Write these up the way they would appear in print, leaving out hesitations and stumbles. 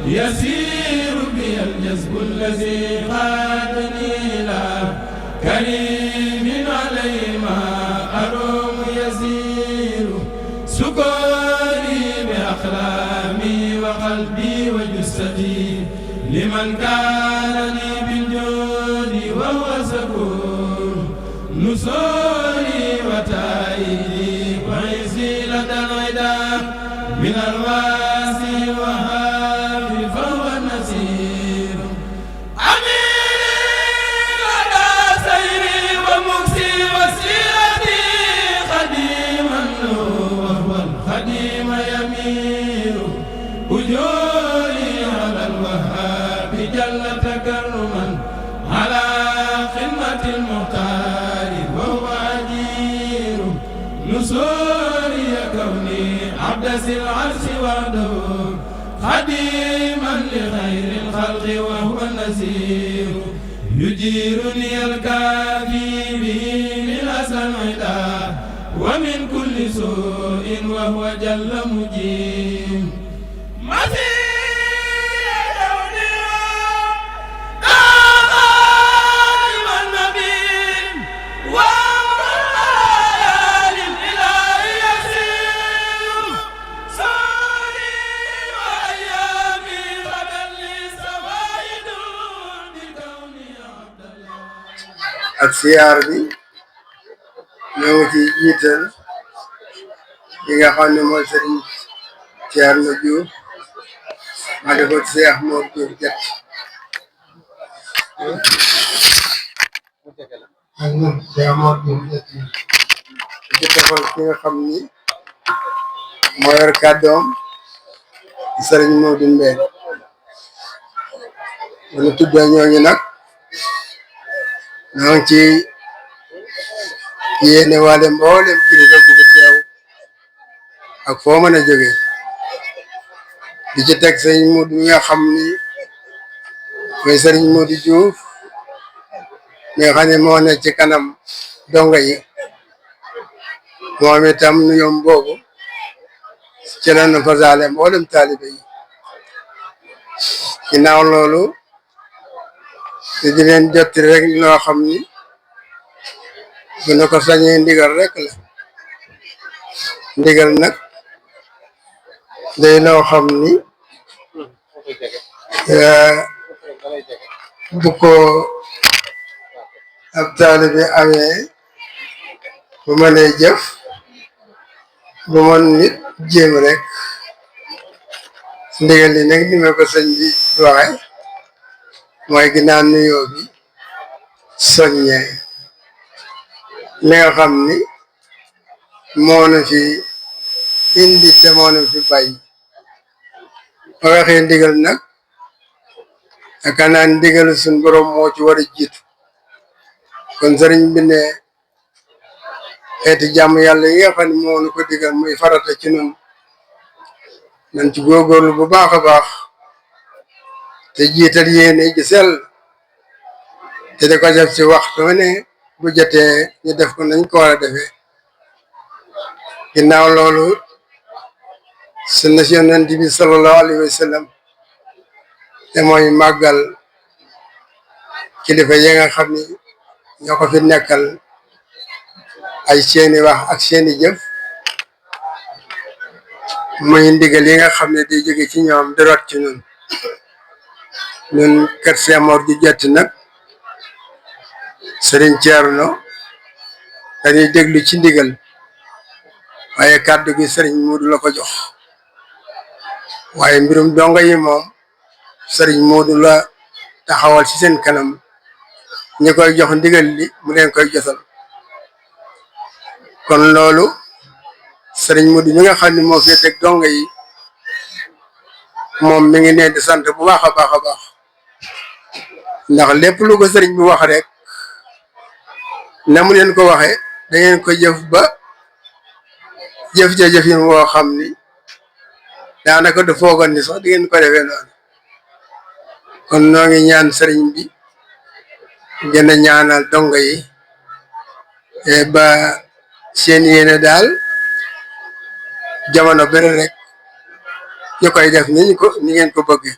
يسير بي الجذب الذي قادني إلى كريم علي ما أروم يسير سكوري بأقلامي وقلبي وجسدي لمن كانني بالجود وهو سكور نصوري وتأييدي وعزي لدى العدا من الواسي وهاب فهو النسير أميري لدى سيري ومكسي وسيرتي خديما له وهو الخديم يمير أجوري على الوهاب جل تكرما على خدمة المختار وهو أجير نصوري كوني عبد العرش وحده خديما لغير الخلق وهو النذير يجيرني الكافي به من أسى العدا ومن كل سوء وهو جل مجير ak siyaar bi ñoo ngi ci jiital yi nga xam ne mooy sëriñ Thierno Diouf ma di ko Cheikh Mor Diouf Diatty ak ñun Cheikh Mor Diouf Diatty ci defal ki nga xam ni moo yor kàddoom sëriñ Modou Mbène ñu tuddee ñooñu nag ñoo ngi ci yéene wale mboolem kilifa gi teew ak foo mën a jóge di ci teg sëriñ Modou nga xam ni mooy sëriñ Modou Diouf mi nga xam ne moo ne ci kanam donga yi moom itam nuyoom boobu ci la nu fasaale mboolem taalibe yi ginnaaw loolu te di leen jotti rek loo xam ni bu na ko sañee ndigal rek la ndigal nag day loo xam ni bu ko ab taalibe amee bu mënee jëf bu mën nit jéem rek ndigal li nag ni ma ko sëñ bi waxe mooy ginnaaw nuyoo bi soññee li nga xam ni moo na fi indi te moo na fi bàyyi ba waxee ndigal nag ak naan ndigal suñ borom moo ci war a jiitu kon sëriñ bi ne xeeti jàmm yàlla yi nga xam ne moo nu ko digal muy farata ci nun nañ ci góorgóorlu bu baax a baax te jiital yéene ji sell te di ko def ci waxtu ne bu jotee ñu def ko nañ ko war a defee ginnaaw loolu sunna si yonent bi sallallahu alayhi wa sallam te mooy màggal kilifa yi nga xam ni ñoo ko fi nekkal ay seeni wax ak seeni jëf muy ndigal yi nga xam ne day jóge ci ñoom di rot ci ñun ñun kër Cheikh Mor Diouf Diatty nag sëriñ Thierno dañuy déglu ci ndigal waaye kàddu gi sëriñ Modou la ko jox waaye mbirum donga yi moom sëriñ Modou la taxawal ci seen kanam ñi koy jox ndigal li mu leen koy jotal kon loolu sëriñ Modou mi nga xam ne moo fi teg donga yi moom mi ngi ne di sant bu baax a baax a baax ndax lépp lu ko sëriñ bi wax rek na mu leen ko waxe da ngeen ko jëf ba jëf ja jëfin woo xam ni daanaka du foogoon ni sax di ngeen ko defee noonu kon noo ngi ñaan sëriñ bi gën a ñaanal dongo yi ba seen yéene daal jamono bëri rek ñu koy def ni ngeen ko bëggee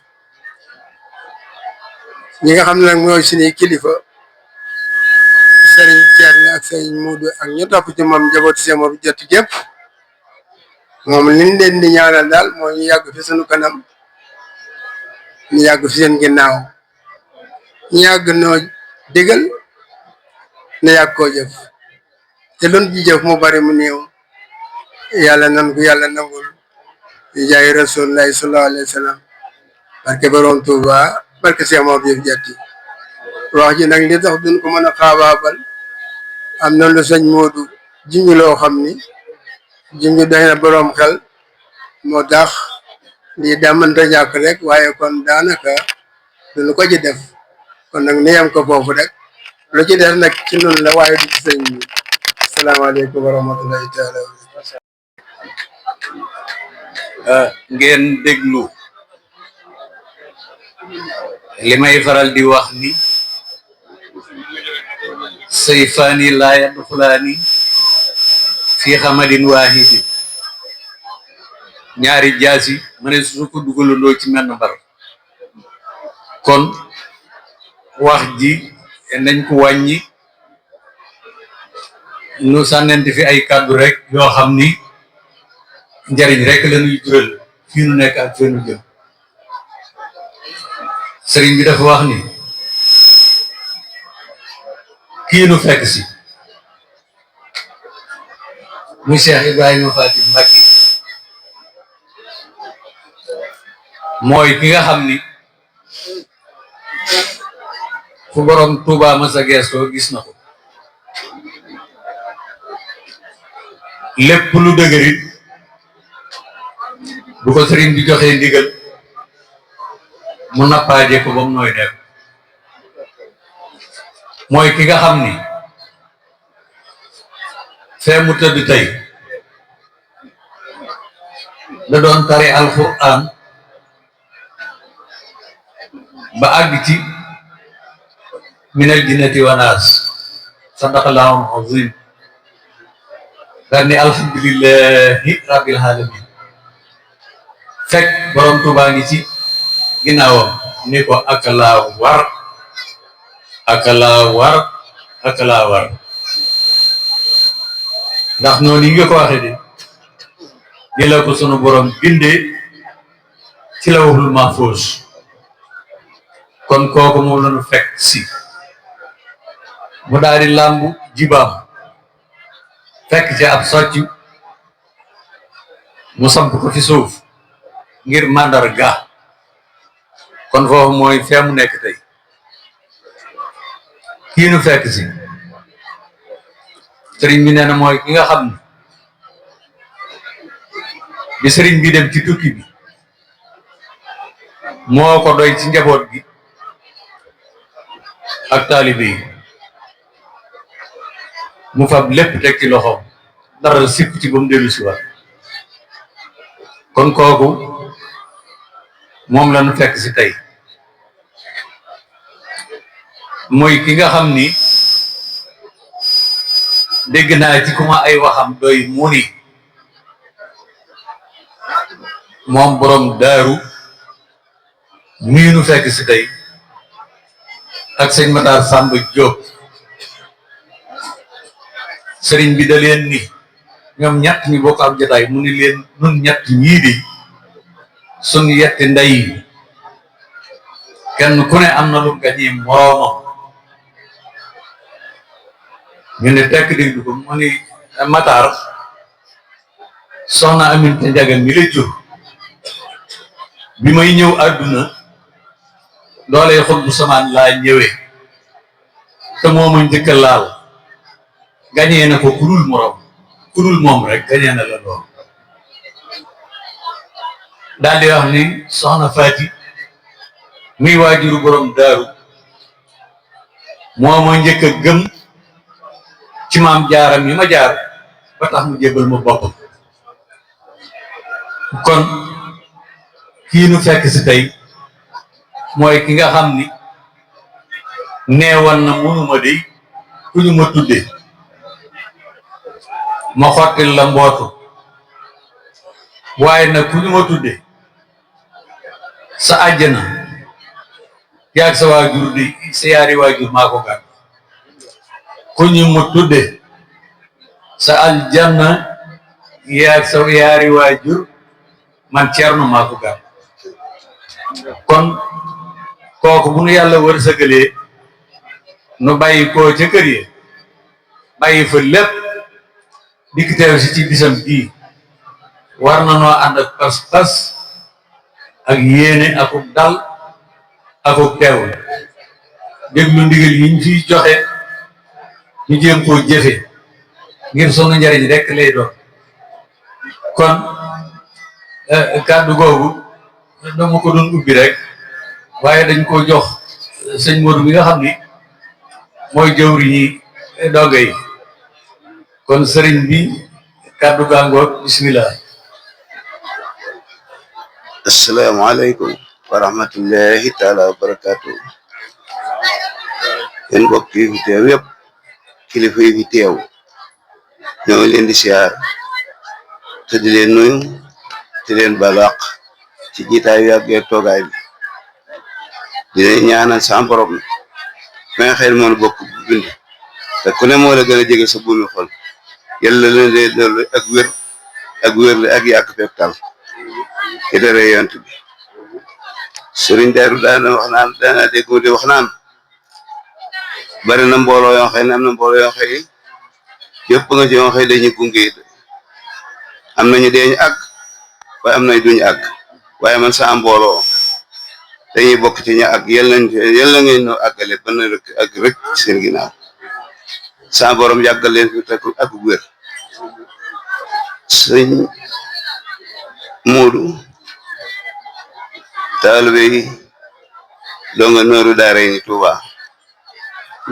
ñi nga xam ne nag mooy suñuy kilifa sëriñ Thierno ak sëriñ Muudu ak ñu topp ci moom njabootu seen moom jot gépp moom liñ leen di ñaanal daal mooy ñu yàgg fi sunu kanam ñu yàgg fi seen ginnaaw ñu yàgg noo digal ne yàgg koo jëf te luñ ci jëf mu bari mu néew yàlla nan ko yàlla nangul di jaay rasulullahi sallallahu alayhi wa sallam barke borom Tuuba barke Seex Maam Jóob Jatti wax ji nag li tax duñ ko mën a xaabaabal am na lu sëñ Moodu junj loo xam ni junj doy na borom xel moo tax lii daa mënta ñàkk rek waaye kon daanaka duñu ko ci def kon nag ni yam ko foofu rek lu ci def nag ci nun la waaye du ci sëñ bi asalaamaaleykum wa rahmatullahi taala ngeen déglu li may faral di wax ni sayfaani laa yadxulaani fi xamadin waahidi ñaari jaasi ma ne su ko dugalandoo ci menn bar kon wax ji nañ ko wàññi nu sànnenti fi ay kàddu rek yoo xam ni njariñ rek la ñuy jural fii nu nekk ak fii nu jëm sëriñ bi dafa wax ni kii nu fekk si muy Cheikh Ibrahima Faty Mbacké mooy ki nga xam ni fu borom Tuuba masa geestoo gis na ko lépp lu dëgërit bu ko sëriñ bi joxee ndigal mu nappaaje ko ba mu nooy def mooy ki nga xam ni fee mu tëdd tey da doon tari alquran ba àgg ci minal jinnati wa naas sadaqallahu azim daal ni alhamdulillahi rabbil alamin fekk borom Tuubaa ngi ci ginnaawam ni ko akalaa war ndax noonu yi nga ko waxee de di la ko sunu borom bindee ci la waxul mahfuus kon kooku moom la ñu fekk si mu daal di làmbu jibaam fekk ci ab socc mu samp ko fi suuf ngir màndarga kon foofu mooy fee mu nekk tey kii nu fekk si sëriñ bi nee na mooy ki nga xam ne bi sëriñ bi dem ci tukki bi moo ko doy ci njaboot gi ak taalibe yi mu fab lépp teg ci loxoom dara sipp ci ba mu dellu si waat kon kooku moom la nu fekk si tey mooy ki nga xam ni dégg naa ci kuma ay waxam doy mu ni moom borom daaru mii nu fekk si tey ak sëñ Matar Samba Diop sëriñ bi da leen ni ñoom ñett ñi bokk ab jotaay mu ni leen nun ñett ñii di suñu yetti ndey kenn ku ne am na lu gañi moroomam ñu ne tekk déglu ko mu ni Matar soxna Aminta Njaga mi la jur bi may ñëw àdduna loolee xol bu samaan laa ñëwee te mooma njëkk a laal gañee na ko kudul moroom kudul moom rek gañee na la lool daal di wax ni soxna Faty muy waajuru borom daaru mooma njëkk a gëm ci maam jaaram yi ma jaar ba tax mu jébbal ma boppam kon kii nu fekk si tey mooy ki nga xam ni neewoon na mënuma di ku ñu ma tudde ma xottil la mbootu waaye nag ku ñu ma tudde sa àjjana yaag sa waajur di sa yaari waajur maa ko gàtt ku ñu ma tudde sa aljanna yaag sa yaari waajur man Ceerno maa ko gàtt kon kooku bu nu yàlla wërsëgalee nu bàyyi koo ca kër yi bàyyi fa lépp dikk teew si ci bisam bii war na noo ànd ak pas-pas ak yéene akuk dal akuk teewul déglu ndigal yi ñu fiy joxe ñu jéem koo jëfe ngir sunu njariñ rekk lay doon kon kàddu googu dama ko doon ubbi rek waaye dañ ko jox sëñ Modou mi nga xam ni mooy jëwri ñi donga yi kon sëriñ bi kàddu gàngoor bismillah. asalaamaaleykum wa rahmatullahi taala wa barakaatu. yéen mbokk yi fi teew yëpp kilifa yi fi teew ñoo leen di siyaar te di leen nuyu te leen balaq ci jiitaay yàgg ak toogaay bi di leen ñaanal sa borom may xel moon bokk bind te ku ne moo la gën a jege sa buumi xol yàlla leen dee dolli ak wér ak yàgg fekk tal ci dara yont bi sëriñ Daaru daana dégg mu di wax naan bari na mbooloo yoo xam ne am na mbooloo yoo xam ne yëpp nga ci yoo xam ne dañuy gunge am nañu deeñu àgg waaye am nañu duñu àgg waaye man sa mbooloo dañuy bokk ci ña àgg yàlla ngeen ñoo àggale ba na ak rek seen ginnaaw sa borom yàggal leen fi teg ak wér. sëñ Moodu taalibe yi donga nooru daara yi ni Tuuba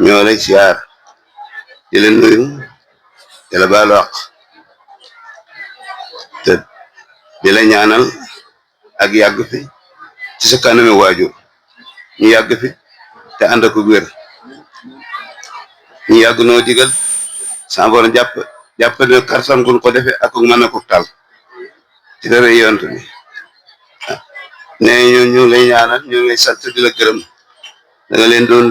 ñoo lay siyaar di leen nuyu di la baalu àq te di la ñaanal ak yàgg fi ci sa kanami waajur ñu yàgg fi te ànd ak wér ñu yàgg noo digal sa borom jàpp ne kartan gun ko defe ak mën a ko tal ci dara yont bi ne ñu lay ñaanal ñu lay sant di la gërëm da nga leen doon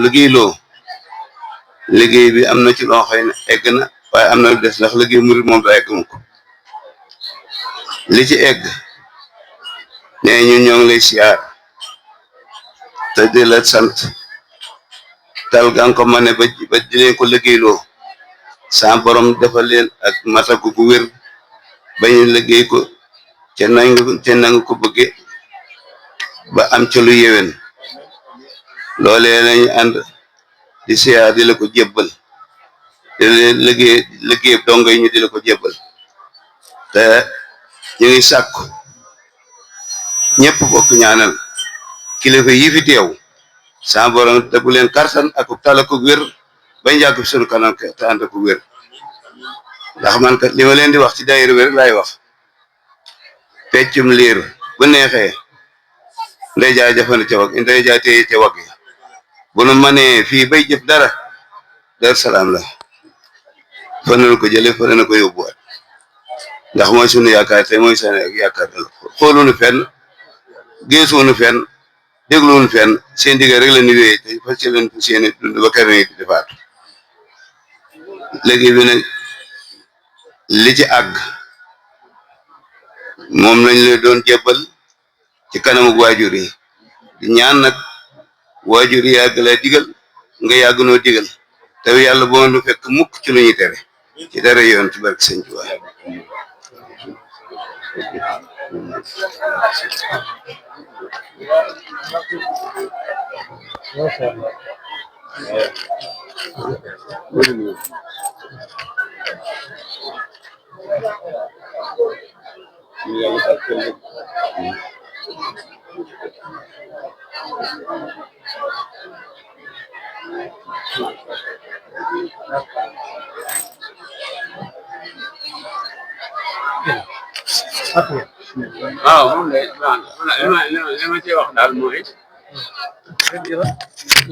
liggéey bi am na ci loo xëy ne egg na waaye am na lu des ndax liggéey murit moom da egg mu ko li ci egg ne ñoo ngi lay siyaar te di la sant tal gan ko ma ne ba di leen ko liggéeyloo sa borom defal leen ak matagu gu wér bañu liggéey ko ca nanga ko bëgge ba am ca lu yéwén loolee lañu ànd di siyaar di la ko jébbal di liggéey dongo yi ñu di la ko jébbal te ñu ngi sàkku ñëpp bokk ñaanal kilifa yi fi teew sa borom te bu leen kartan ak tal ak wér bañ jàgg sunu kanam te ànd ak wér ndax man kat li ma leen di wax ci daayira wér laay wax peccum liir bu neexee ndey jaay jafandi ca wag ndey jaay téye ca wag yi bu nu manee fii bay jëf dara Dar Salaam la fa na ko jële fa na ko yóbbuwaat ndax mooy sunu yaakaar te mooy sunu yaakaar xoolunu fenn geesuunu fenn dégluwunu fenn seen digga rek la ñu wéyee te fas ci leen seen dund ba kër yi di defaatu léegi bi nag li ci àgg moom lañ la doon jébbal ci kanamu waajur yi di ñaan nag waajur yi yàgg la digal nga yàgg noo digal te yàlla boo nu fekk mukk ci lu ñuy tere ci dara yoon ci barke Sëñ Tuubaa waaw moom de li ma ciy wax daal mooy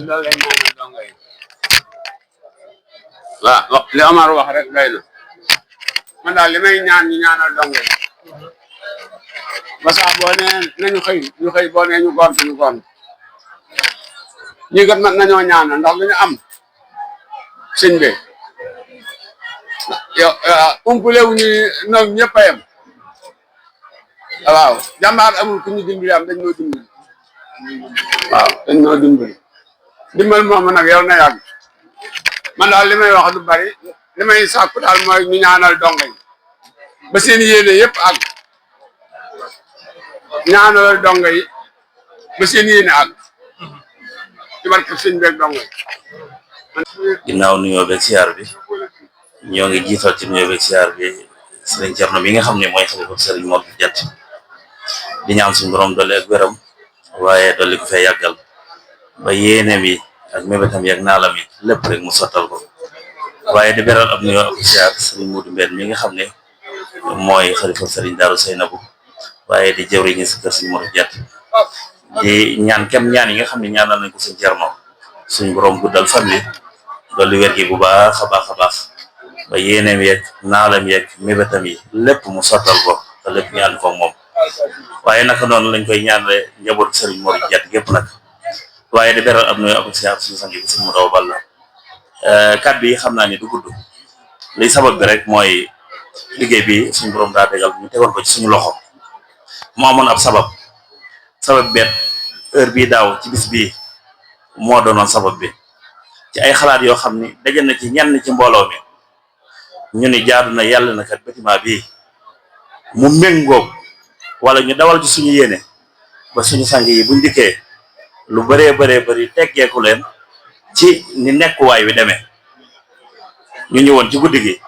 loolu lay ñaanal dongo yi waaw li Omar wax rek doy na man daal li may ñaan ñu ñaanal dongo yi ba sax boo nee nañu xëy ñu xëy boo nee ñu gont ñu gont ñi kat man nañoo ñaanal ndax lu ñu am sëñ bi yow umpule wu ñu ñoom ñëpp a yem waaw jàmbaar amul ku ñu dimbali am dañ ñoo dimbali waaw dañ ñoo dimbali dimbal moomu nag yow na yàgg man daal li may wax du bari li may sàkku daal mooy ñu ñaanal dongo yi ba seen yéene yëpp àgg ñaanal dongo yi ba seen yéene àgg ci barke sëñ beeg dongo yi. ginnaaw nuyoo beeg siyaar bi ñoo ngi jiital ci nuyoo beeg siyaar bi sëriñ Cerno mi nga xam ne mooy xalifa sëriñ Mor Diat di ñaan suñu borom dolli ak wéram waaye dolli ko fee yàggal ba yéene bi ak mébétam yi ak naalam yi lépp rek mu sottal ko waaye di beral ab nuyoo ak siyaar sëriñ Muudu Mbeen mi nga xam ne mooy xalifa sëriñ Daaru Saynabu waaye di jëwriñu si kër sëriñ Mor Diat di ñaan kem ñaan yi nga xam ne ñaanal nañ ko sëriñ Cerno suñu borom guddal fan wi dolli wér gi bu baax a baax a baax ba yéeneem yeeg naalam yeeg mébétam yi lépp mu sottal ko te lépp ñu ànd ko moom waaye naka noonu lañ koy ñaanale njabootu sëriñ Mor Diat gépp nag waaye di beral ab nuyu ak siyaar suñu sang bi sëriñ Modaw Balla kàddu yi xam naa ni du gudd liy sabab bi rek mooy liggéey bi suñu borom daa tegal ñu tegoon ko ci suñu loxo mu amoon ab sabab beet heure bii daaw ci bis bii moo doonoon sabab bi ci ay xalaat yoo xam ni daje na ci ñenn ci mbooloo mi ñu ni jaadu na yàlla na kat bâtiment bii mu méngoog wala ñu dawal ci suñu yéene ba suñu sang yi buñ dikkee lu bëree bëri teggeeku leen ci ni nekkuwaay wi demee ñu ñëwoon ci guddi gi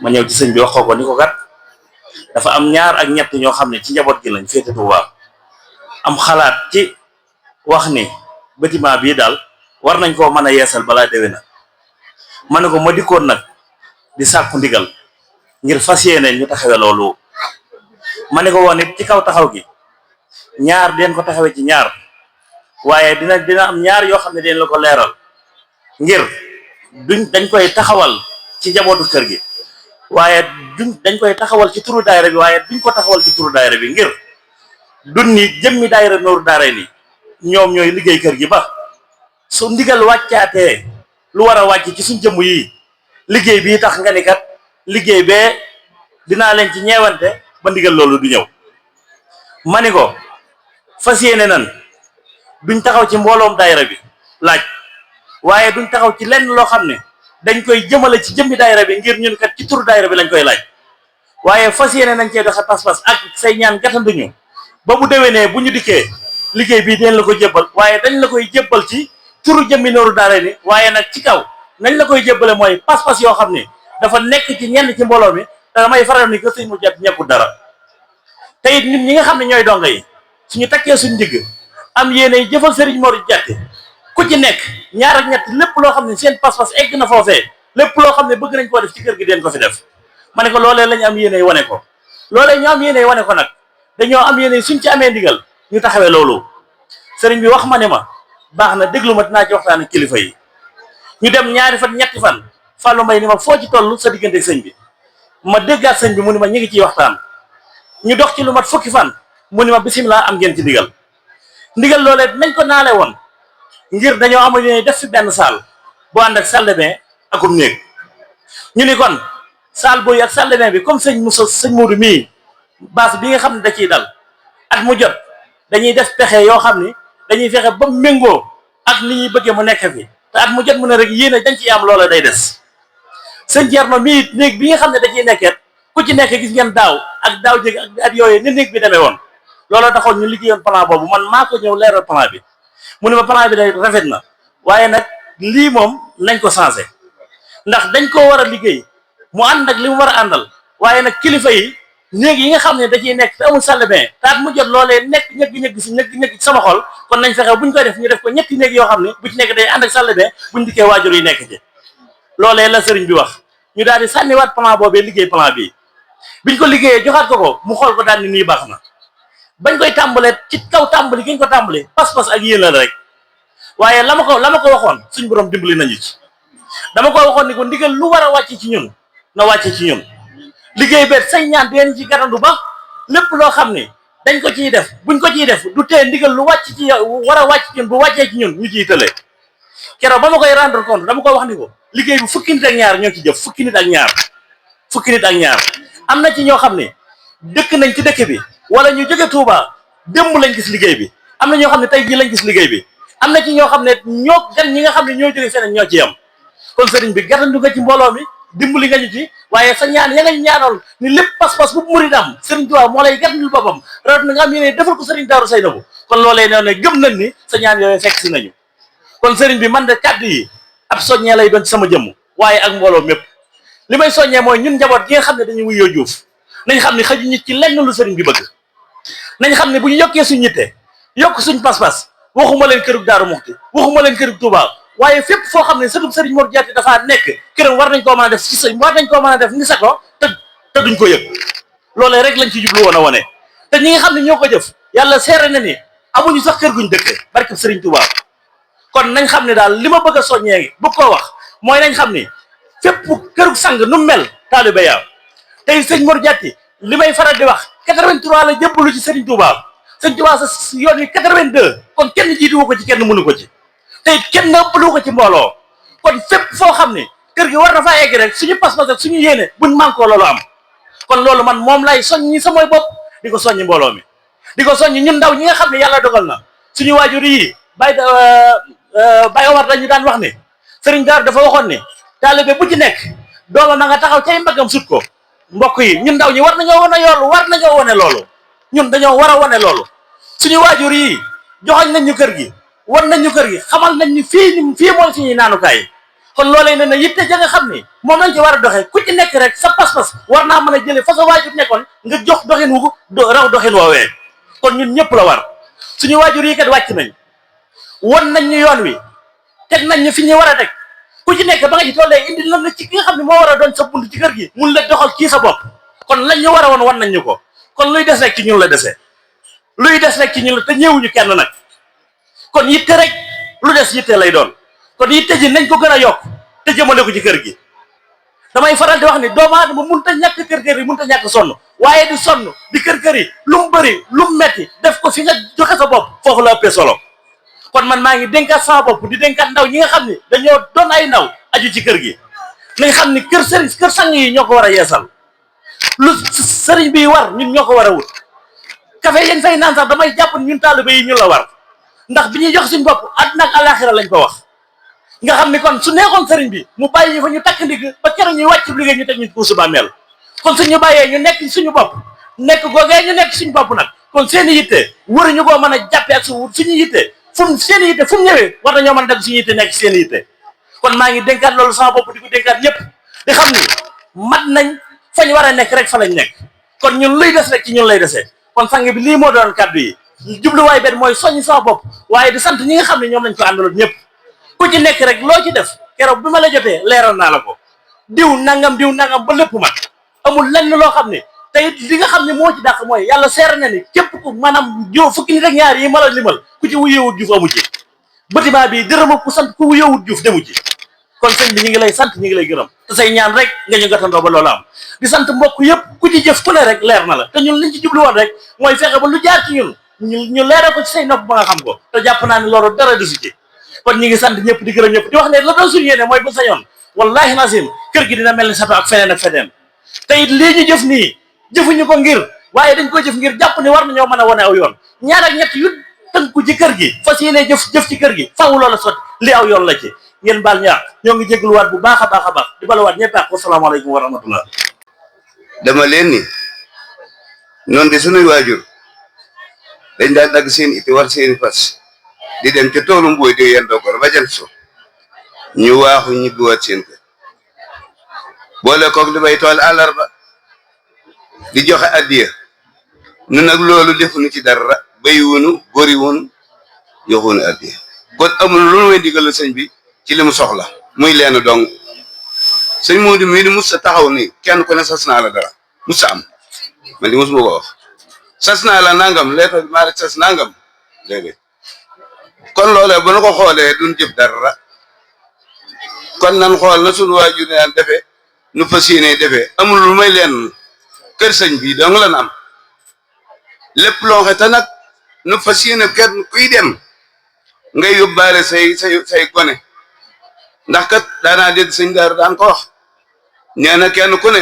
ma ñëw ci sëñ bi wax ko ni ko kat dafa am ñaar ak ñett ñoo xam ne ci njaboot gi lañ féete Tuubaa am xalaat ci wax ni bâtiment bii daal war nañ koo mën a yeesal balaa déwén na ma ne ko ma dikkoon nag di sàkku ndigal ngir fas yéene ñu taxawe loolu ma ne ko woon it ci kaw taxaw gi ñaar den ko taxawe ci ñaar waaye dina am ñaar yoo xam ne den la ko leeral ngir dañ koy taxawal ci njabootu kër gi waaye dañ koy taxawal ci turu daayira bi waaye duñ ko taxawal ci turu daayira bi ngir duñ ni jëmmi daayira Nooru Daarayni ñoom ñooy liggéey kër gi ba su ndigal wàccaatee lu war a wàcc ci suñ jëmm yi liggéey bii tax nga ni kat liggéey bee dinaa leen ci ñeewante ba ndigal loolu du ñëw ma ni ko fas yéene nan duñ taxaw ci mbooloom daayira bi laaj waaye duñ taxaw ci lenn loo xam ne dañ koy jëmale ci jëmmi daayira bi ngir ñun kat ci turu daayira bi lañ koy laaj waaye fas yéene nañ cee doxe pas-pas ak say ñaan gàttanduñu ba bu déwénee bu ñu dikkee liggéey bii dañ la ko jébbal waaye dañ la koy jébbal ci turu jëmmi Nooru Daarayni waaye nag ci kaw nañ la koy jébbale mooy pas-pas yoo xam ne dafa nekk ci ñenn ci mbooloo mi te damay faral ni que sëñ Mor Diat ñekkul dara te it nit ñi nga xam ne ñooy donga yi suñu takkee suñ digg am yéene jëfal sëriñ Mor Diat ku ci nekk ñaar ak ñett lépp loo xam ne seen pas-pas egg na foofee lépp loo xam ne bëgg nañ koo def ci kër gi den ko fi def ma ne ko loolee lañu am yéene wane ko loolee ñu am yéene wane ko nag dañoo am yéene suñ ci amee ndigal ñu taxawee loolu sëriñ bi wax ma ne ma baax na déglu ma dinaa ci waxtaan ak kilifa yi ñu dem ñaari fan ñetti fan Fallou Mbaye ni ma foo ci toll sa diggante sëñ bi ma déggaat sëñ bi mu ni ma ñu ngi ciy waxtaan ñu dox ci lu mat fukki fan mu ni ma bisimilah am ngeen ci ndigal loolee nañ ko naale woon ngir dañoo amoon ne def fi benn saal bu ànd ak salle de bain akum néeg ñu ni kon saal booyu ak salle de bain bi comme sëñ Muudu mii base bi nga xam ne da ciy dal at mu jot dañuy def pexe yoo xam ni dañuy fexe ba méngoo ak ni ñuy bëggee mu nekk fi te at mu jot mu ne rek yéene dañ ciy am loola day des sëñ Thierno mii néeg bi nga xam ne da ciy nekket ku ci nekk gis ngeen daaw ak daaw jég ak at yooyu ni néeg bi demee woon looloo taxoon ñu liggéeyoon plan boobu man maa ko ñëw leeral plan bi mu ne ma plan bi day rafet na waaye nag lii moom nañ ko changé ndax dañ koo war a liggéey mu ànd ak li mu war a àndal waaye nag kilifa yi néeg yi nga xam ne da ciy nekk te amul salle de bain taat mu jot loolee nekk ñëgg ci sama xol kon nañ fexe buñ koy def ñu def ko ñetti néeg yoo xam ne bu ci nekk day ànd ak salle de bain buñ dikkee waajur yi nekk ci loolee la sëriñ bi wax ñu daal di sànniwaat plan boobee liggéey plan bii biñ ko liggéeyee joxaat ko mu xool ko daal ni nii baax na bañ koy tàmbalee ci kaw tàmbali gi ñu ko tàmbalee pas-pas ak yéen la rek waaye la ma ko waxoon suñ borom dimbali nañu ci dama ko waxoon ni ko ndigal lu war a wàcc ci ñun na wàcce ci ñun liggéey beet say ñaan deen ci garandu ba lépp loo xam ne dañ ko ciy def buñ ko ciy def du tee ndigal lu wàcc ci war a wàcc ci ñun bu wàccee ci ñun ñu ciy tëlee keroog ba ma koy rendre compte dama ko wax ni ko liggéey bi fukki nit ak ñaar ñoo ci jëf fukki nit ak ñaar am na ci ñoo xam ne dëkk nañ ci dëkk bi wala ñu jóge Touba démb lañ gis liggéey bi am na ñoo xam ne tey jii lañ gis liggéey bi am na ci ñoo xam ne ñoo gan ñi nga xam ne ñoo jóge feneen ñoo ci yam kon sëriñ bi gàttandu nga ci mbooloo mi dimbali nga ñu ci waaye sa ñaan ya nga ñaanal ni lépp pas-pas bu murid am sëriñ Touba moo lay gàttandul boppam rawat na nga am yéene defal ko sëriñ Daaru Saynabu kon loolee nee ne gëm nañ ni sa ñaan yooyu fekk si nañu kon sëriñ bi man de kàddu yi ab soññee lay doon ci sama jëmm waaye ak mbooloo mépp li may soññee mooy ñun njaboot gi nga xam ne dañuy wuyoo Juuf nañ xam ne xaju nit ci lenn lu sëriñ bi bëgg nañ xam ne bu ñu yokkee suñ yitte yokk suñ pas-pas waxuma leen kërug Daaru Muxti waxuma leen kërug Touba waaye fépp foo xam ne sëtub sëriñ Mor Diatty dafaa nekk këram war nañ koo mën a def ci sa war nañ koo mën a def ni sa ko te duñ ko yëg loolee rek lañ ci jublu woon a wane te ñi nga xam ne ñoo ko jëf yàlla seere na ni amuñu sax kër guñ dëkk barke sëriñ Touba kon nañ xam ne daal li ma bëgg a soññee bu ko wax mooy nañ xam ni fépp kërug sang nu mel taalibe yaa tey sëñ Mor Diatty li may faral di wax 83 la jébbalu ci sëriñ Touba sëñ Touba sa yoon wi 82 kon kenn jiituwu ko ci kenn mënu ko ci te kenn ëppalu ko ci mbooloo kon fépp foo xam ne kër gi war na faa egg rek suñu pas-pas ak suñu yéene buñ mànkoo loolu am kon loolu man moom lay soññi samay bopp di ko soññi mbooloo mi di ko soññi ñun ndaw ñi nga xam ne yàlla dogal na suñu waajur yi Baye Omar dañu daan wax ne sëriñ Daaru dafa waxoon ne taalibe bu ci nekk doomam na nga taxaw cay mbagam sut ko mbokk yi ñun ndaw ñi war nañoo wane yoolu war nañoo wane loolu ñun dañoo war a wane loolu suñu waajur yi joxoñ nañ ñu kër gi wan nañ ñu kër gi xamal nañ ñu fii mooy suñuy naanukaay kon loolee ne na yitte ja nga xam ni moom lañ ci war a doxee ku ci nekk rek sa pas-pas war naa mën a jëlee fa sa waajur nekkoon nga jox doxin wu raw doxin woowee kon ñun ñëpp la war suñu waajur yi kat wàcc nañ wan nañ ñu yoon wi teg nañ ñu fi ñu war a teg ku ci nekk ba nga ci tollee indi lan la ci ki nga xam ne moo war a doon sa bunt ci kër gi mun la doxal kii sa bopp kon lañ ñu war a woon wan nañ ñu ko kon luy des rek ci ñun la desee luy des rek ci ñun la te ñëwuñu kenn nag kon yitte rek lu des yitte lay doon kon yitte ji nañ ko gën a yokk te jëmale ko ci kër gi damay faral di wax ni doomu aadama mënut a ñàkk kër yi mënut a ñàkk sonn waaye di sonn di kër yi lu mu bëri lu mu metti def ko fi nga joxe sa bopp foofu la ëppee solo kon man maa ngi dénkaat sama bopp di dénkaat ndaw ñi nga xam ni dañoo doon ay ndaw aju ci kër gi nañ xam ni kër sang yi ñoo ko war a yeesal lu sëriñ bi war ñun ñoo ko war a wut café yañ fay naan sax damay jàpp ñun taalibe yi ñun la war ndax bi ñuy jox suñ bopp àddina ak àllaaxira lañ ko wax nga xam ni kon su neexoon sëriñ bi mu bàyyi ñu fa ñu takk ndig ba keroog ñuy wàcc liggéey ñu teg ñu ko suba mel kon suñu bàyyee ñu nekk suñu bopp nekk googee ñu nekk suñu bopp nag kon seen i yitte waruñu koo mën a jàppe ak suñu yitte seen i yitte fu mu ñëwee war nañoo mën a def suñu yitte nekk seen i yitte kon maa ngi dénkaat loolu sama bopp di ko dénkaat ñëpp di xam ni mat nañ fañ war a nekk rek fa lañ nekk kon ñun luy des rek ci ñun lay desee kon sang bi lii moo doon kàddu yi jubluwaay benn mooy soññ sama bopp waaye di sant ñi nga xam ne ñoom lañ ko àndaloon ñëpp ku ci nekk rek loo ci def keroog bi ma la jotee leeral naa la ko diw nangam ba lépp mat amul lenn loo xam ne te it li nga xam ne moo ci dàq mooy yàlla seer na ni képp ku maanaam fukki nit ak ñaar yi ma la limal ku ci wuyewut Juuf amu ci bâtiment bi dërëma ku sant ku wuyewut Juuf demu ci kon sëñ bi ñu ngi lay sant ñu ngi lay gërëm te say ñaan rek nga ñu gàttandoo ba loolu am di sant mbokk yëpp ku ci jëf ku ne rek leer na la te ñun liñ ci jublu woon rek mooy fexe ba lu jaar ci ñun ñu leeral ko ci say nopp ba nga xam ko te jàpp naa ne loolu dara desu ci kon ñu ngi sant ñëpp di gërëm ñëpp di wax ne la doon suñu yéene mooy bu sañoon wallahi nasim kër gi dina mel ni sato ak feneen ak feneen te it lii ñu jëf nii jëfuñu ko ngir waaye dañ ko jëf ngir jàpp ni war nañoo mën a wane aw yoon ñaar ak ñett yu tënku ci kër gi fas yéene jëf ci kër gi faaw loola sot li aw yoon la ci ngeen baal ñaax ñoo ngi jégluwaat bu baax a baax di balawaat ñëpp ak wasalaamaaleykum wa rahmatullah dama leen ni noonu de sunuy waajur dañ daan dagg seen itti war seeni fas di dem ca toolu mbooy de yendoo ko ba jant so ñu waaxu ñibbiwaat seen kër boole koog li bay tool àllarba di joxe addiya nu nag loolu defuñu ci dara bay wunu gori wunu joxunu addiya kon amul lu may digal sëñ bi ci li mu soxla muy leen dong sëñ Modou mii di mus sa taxaw ni kenn ku ne sas naa la dara musa am man di musuma ko wax sas naa la nangam leetal maa la sas nangam déedéet kon loolee bu nu ko xoolee duñ jëf dara kon nan xool na sunu waajur naan defee nu fas yéene defee amul lu may leen kër sëñ bi dong la na am lépp loo xam te nag nu fas yéene kenn kuy dem ngay yóbbaale say gone ndax kat daanaa dégg sëñ Daaru daan ko wax nee na kenn ku ne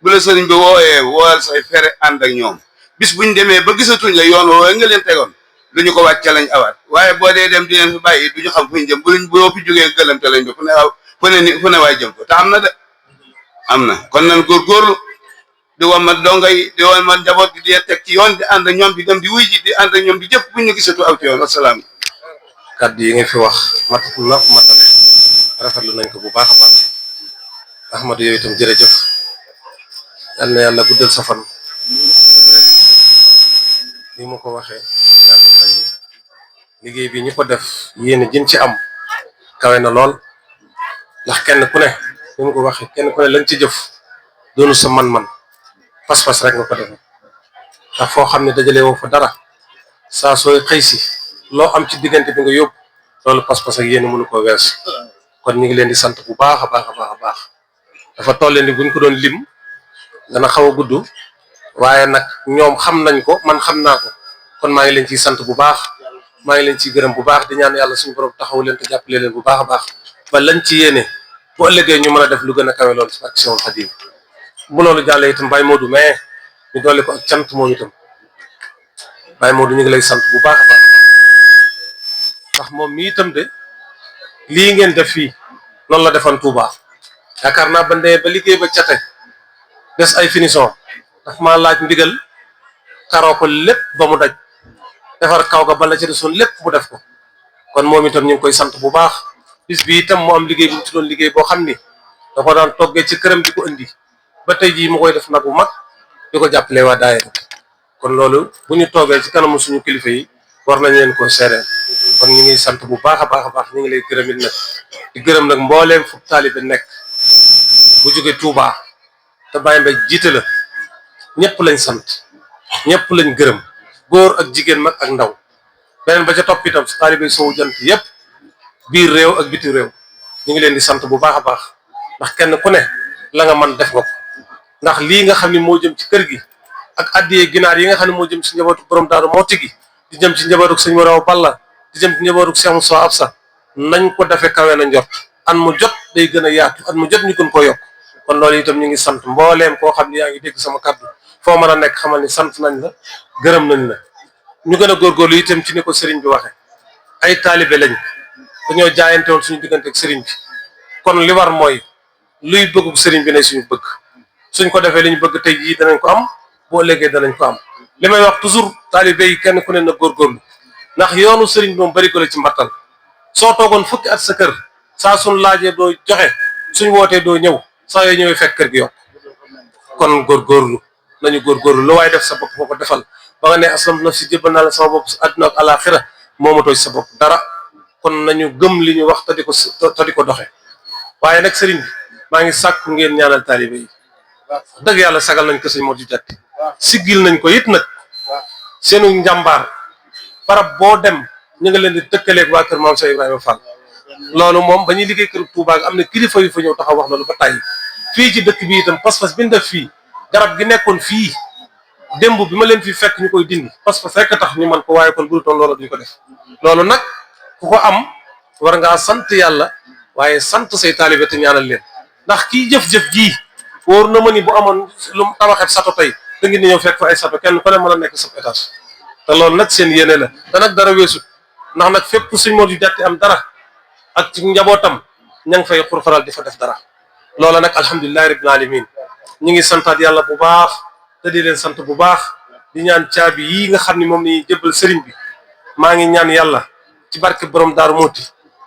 bu la sëriñ bi wooyee wool say fere ànd ak ñoom bis buñ demee ba gisatuñ la yoon woowe nga leen tegoon duñu ko wàcc lañ awaat waaye boo dee dem di leen fi bàyyi duñu xam fuñ jëm boo fi jógee gëlante lañ bi fu ne waay jëm ko te am na de am na kon nan góorgóorlu di wamat dongay di wamat njaboot gi di teg ci yoon di ànd ak ñoom di dem di wuy ji di ànd ak ñoom di jëf buñ ñu gisatu aw ci yoon wasalaam. kàddu yi nga fi wax matale rafetlu nañ ko bu baax a baax Ahmadou yow itam jërëjëf yal na yàlla guddal sa fan ni ma ko waxee yàlla may liggéey bi ñu ko def yéen jën ci am kawe na lool ndax kenn ku ne ni ma ko waxee kenn ku ne lañ ci jëf doonu sa man-man pas-pas rek nga ko defee ndax foo xam ne dajale woo fa dara saa sooy xëy si loo am ci diggante bi nga yóbbu loolu pas-pas ak yéen mënu ko wees kon ñu ngi leen di sant bu baax a baax a baax a baax dafa toll ni buñ ko doon lim dana xaw a gudd waaye nag ñoom xam nañ ko man xam naa ko kon maa ngi leen ciy sant bu baax maa ngi leen ciy gërëm bu baax di ñaan yàlla suñu borom taxaw leen te jàppale leen bu baax a baax ba lañ ci yéene bu ëllëgee ñu mën a def lu gën a kawe loolu ci action Xadim bu loolu jàllee itam Baye Modou mais ñu dolli ko ak cant moom itam Baye Modou ñu ngi lay sant bu baax a baax ndax moom mi itam de lii ngeen def fii noonu la defoon Touba yaakaar naa ba ndee ba liggéey ba cate des ay finition daf maa laaj ndigal karoo ko lépp ba mu daj defar kaw ga ba la ci desoon lépp mu def ko kon moom itam ñu ngi koy sant bu baax bis bi itam mu am liggéey bu mu ci doon liggéey boo xam ni da ko daan toggee ci këram di ko indi ba tey jii mu koy def nag bu mag di ko jàppale waa daayira kon loolu bu ñu toogee ci kanamu suñu kilifa yi war nañ leen koo seereel kon ñu ngi sant bu baax a baax a baax ñu ngi lay gërëm it nag di gërëm nag mbooleem fu taalibe nekk bu jóge Touba te Baye Mbaye jiite la ñëpp lañ sant ñëpp lañ gërëm góor ak jigéen mag ak ndaw beneen ba ca topp itam su taalibe sowu jant yëpp biir réew ak biti réew ñu ngi leen di sant bu baax a baax ndax kenn ku ne la nga man def nga ko ndax lii nga xam ne moo jëm ci kër gi ak addiyee ginaar yi nga xam ne moo jëm ci njabootu borom Daaru Muxti gi di jëm ci njabootu sëñ Moraw Balla di jëm ci njabootu Cheikh Moussa Absa nañ ko defee kawe na njort an mu jot day gën a yaatu an mu jot ñu gën koo yokk kon loolu itam ñu ngi sant mbooleem koo xam ne yaa ngi dégg sama kàddu foo mën a nekk xamal ni sant nañ la gërëm nañ la ñu gën a góorgóorlu itam ci ni ko sëriñ bi waxe ay taalibe lañ dañoo jaayante woon suñu diggante ak sëriñ bi kon li war mooy luy bëggu sëriñ bi ne suñu bëgg suñ ko defee li ñu bëgg tey jii danañ ko am boo ëllëgee danañ ko am li may wax toujours taalibe yi kenn ku ne na góorgóorlu ndax yoonu sëriñ bi moom bari ko la ci mbattal soo toogoon fukki at sa kër saa suñ laajee doo joxe suñ wootee doo ñëw saa yoo ñëwee fekk kër gi yokk kon góorgóorlu nañu góorgóorlu lu waaye def sa bopp boo ko defal ba nga ne aslam na si jébbal naa la sama bopp àdduna ak àlaaxira moomatoo ci sa bopp dara kon nañu gëm li ñu wax te di ko doxe waaye nag sëriñ bi maa ngi sàkku ngeen ñaanal taalibe yi dëgg yàlla sagal nañ ko sëñ Modou Diatty siggil nañ ko it nag seenu njàmbaar barab boo dem ñu nga leen di tëkkaleeg waa kër Maam Cheikh Ibrahima Fall loolu moom ba ñuy liggéey kër Touba am na kilifa yu fa ñëw taxaw wax loolu ba tàyyi fii ci dëkk bi itam pas-pas bi ñu def fii garab gi nekkoon fii démb bi ma leen fi fekk ñu koy dindi pas-pas rek tax ñu man ko waaye kon bu dul toon loolu duñu ko def loolu nag ku ko am war ngaa sant yàlla waaye sant say taalibe te ñaanal leen ndax kii jëf-jëf jii wóor na ma ni bu amoon lu mu tabaxet sato tey da ngeen di ñëw fekk fa ay sato kenn ku ne mën a nekk sab étage te loolu nag seen yéene la te nag dara weesut ndax nag fépp sëñ Modou Diatty am dara ak ci njabootam ña ngi fay xurfaral di fa def dara loola nag alhamdulilahi rabbil alamin ñu ngi santaat yàlla bu baax te di leen sant bu baax di ñaan caabi yii nga xam ne moom ni jëbbal sëriñ bi maa ngi ñaan yàlla ci barke borom Daaru Muxti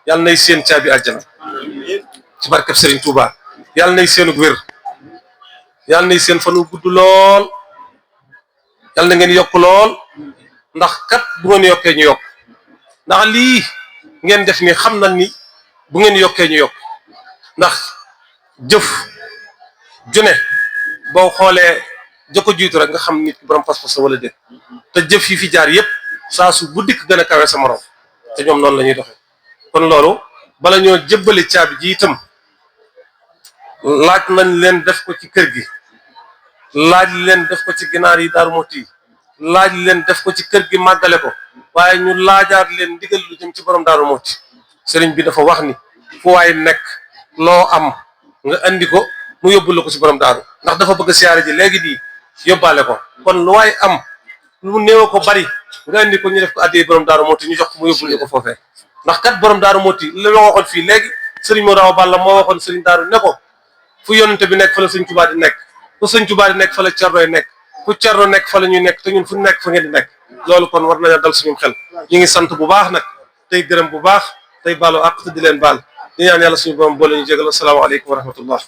yàlla nay seen caabi àjjana ci barkeb sëriñ Touba yàlla nay seenu wér yàlla nay seen fanu gudd lool yàlla na ngeen yokk lool ndax kat bu ngeen yokkee ñu yokk ndax lii ngeen def ni xam nañ ni bu ngeen yokkee ñu yokk ndax jëf june boo xoolee joko jiitu rek nga xam nit ki borom pas-pas wala déet te jëf yi fi jaar yépp saa su bu dikk gën a kawe sa morom te ñoom noonu la ñuy doxee kon loolu bala ñoo jëbbali caabi ji itam laaj nañ leen def ko ci kër gi laaj leen def ko ci ginaar yi Daaru Muxti laaj leen def ko ci kër gi màggale ko waaye ñu laajaat leen ndigal lu jëm ci borom Daaru Muxti sëriñ bi dafa wax ni fu waay nekk loo am nga andi ko mu yóbbul la ko si borom daaru ndax dafa bëgg siyaare ji léegi di yóbbaale ko kon lu waay am lu néew ko bari nga andi ko ñu def ko addee borom Daaru Muxti ñu jox ko mu yóbbul ñu ko foofee ndax kat borom Daaru Muxti li ma waxoon fii léegi sëriñ Modou Awa Balla moo waxoon sëriñ Daaru ne ko fu yonente bi nekk fa la sëñ Tuubaa di nekk fu sëñ Tuubaa di nekk fa la cernoy nekk fu cerno nekk fa la ñuy nekk te ñun fu nekk fa ngeen di nekk loolu kon war nañu dal suñu xel ñu ngi sant bu baax nag tey gërëm bu baax tey baalu àq te di leen baal di ñaan yàlla suñu borom boole ñu jégal asalaamaaleykum wa rahmatullah